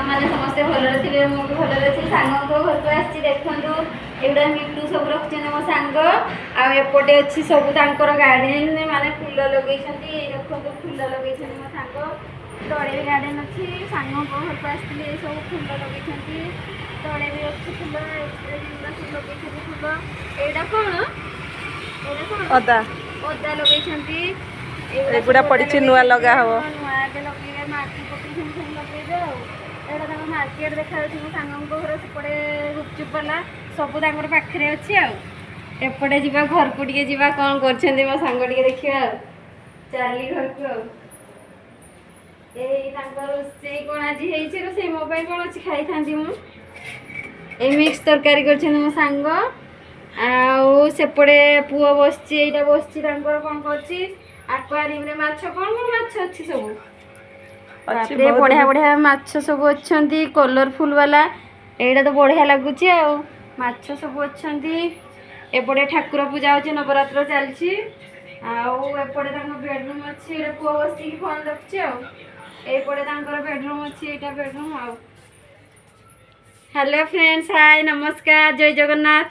ଆପଣମାନେ ସମସ୍ତେ ଭଲରେ ଥିବେ। ମୁଁ ବି ଭଲରେ ଅଛି। ସାଙ୍ଗଙ୍କ ଘରକୁ ଆସିଛି। ଦେଖନ୍ତୁ, ଏଗୁଡ଼ା ମିଟୁ ସବୁ ରଖିଛନ୍ତି ମୋ ସାଙ୍ଗ। ଆଉ ଏପଟେ ଅଛି ସବୁ ତାଙ୍କର ଗାର୍ଡେନ, ମାନେ ଫୁଲ ଲଗେଇଛନ୍ତି। ଏଇ ଦେଖନ୍ତୁ, ଫୁଲ ଲଗେଇଛନ୍ତି ମୋ ସାଙ୍ଗ। ତଳେ ବି ଗାର୍ଡେନ ଅଛି। ସାଙ୍ଗଙ୍କ ଘରକୁ ଆସିଥିଲି। ଏ ସବୁ ଫୁଲ ଲଗେଇଛନ୍ତି। ତଳେ ବି ଅଛି ଫୁଲ। ଏଗୁଡ଼ା ସବୁ ଲଗେଇଛନ୍ତି ଫୁଲ। ଏଇଟା କ'ଣ? ଏଇଟା କ'ଣ? ଅଦା। ଅଦା ଲଗେଇଛନ୍ତି। ଏଗୁଡ଼ା ସବୁ ଅଦା ପଡ଼ିଛି, ନୂଆ ଲଗେଇଛନ୍ତି। ଲଗା ହବ। ହଁ, ନୂଆ ଏବେ ଲଗେଇବେ। ମାଟି ପକେଇଛନ୍ତି, ସବୁ ଲଗେଇବେ। ଆଉ ଏଇଟା ତାଙ୍କ ମାର୍କେଟ ଦେଖାଯାଉଛି। ମୋ ସାଙ୍ଗଙ୍କ ଘର ସେପଟେ, ଗୁପଚୁପ ବାଲା ସବୁ ତାଙ୍କର ପାଖରେ ଅଛି। ଆଉ ଏପଟେ ଯିବା, ଘରକୁ ଟିକେ ଯିବା। କ'ଣ କରୁଛନ୍ତି ମୋ ସାଙ୍ଗ ଟିକେ ଦେଖିବା। ଆଉ ଚାଲି ଘରକୁ। ଆଉ ଏଇ ତାଙ୍କ ରୋଷେଇ କ'ଣ ଆଜି ହେଇଛି? ରୋଷେଇ ମୋ ପାଇଁ କ'ଣ ଅଛି, ଖାଇଥାନ୍ତି ମୁଁ। ଏଇ ମିକ୍ସ ତରକାରୀ କରିଛନ୍ତି ମୋ ସାଙ୍ଗ। ଆଉ ସେପଟେ ପୁଅ ବସିଛି, ଏଇଟା ବସିଛି, ତାଙ୍କର କ'ଣ କରୁଛି। ଆକ୍ୱାରିୟମରେ ମାଛ, କ'ଣ କ'ଣ ମାଛ ଅଛି ସବୁ? ଅଛି। ବାପରେ, ବହୁତ। ବଢିଆ ବଢିଆ ମାଛ ସବୁ ଅଛନ୍ତି, କଲରଫୁଲ ବାଲା। ଏଇଟା ତ ବଢିଆ ଲାଗୁଛି। ଆଉ ମାଛ ସବୁ ଅଛନ୍ତି। ଏପଟେ ଠାକୁର ପୂଜା ହଉଛି, ନବରାତ୍ର ଚାଲିଛି। ଆଉ ଏପଟେ ତାଙ୍କ ବେଡରୁମ୍ ଅଛି। ଏଇଟା ପୁଅ ବସିକି ଫୋନ୍ ଦେଖୁଛି। ଆଉ ଏଇପଟେ ତାଙ୍କର ବେଡରୁମ୍ ଅଛି, ଏଇଟା ବେଡରୁମ୍। ଆଉ ହ୍ୟାଲୋ ଫ୍ରେଣ୍ଡସ୍, ହାଇ, ନମସ୍କାର, ଜୟ ଜଗନ୍ନାଥ।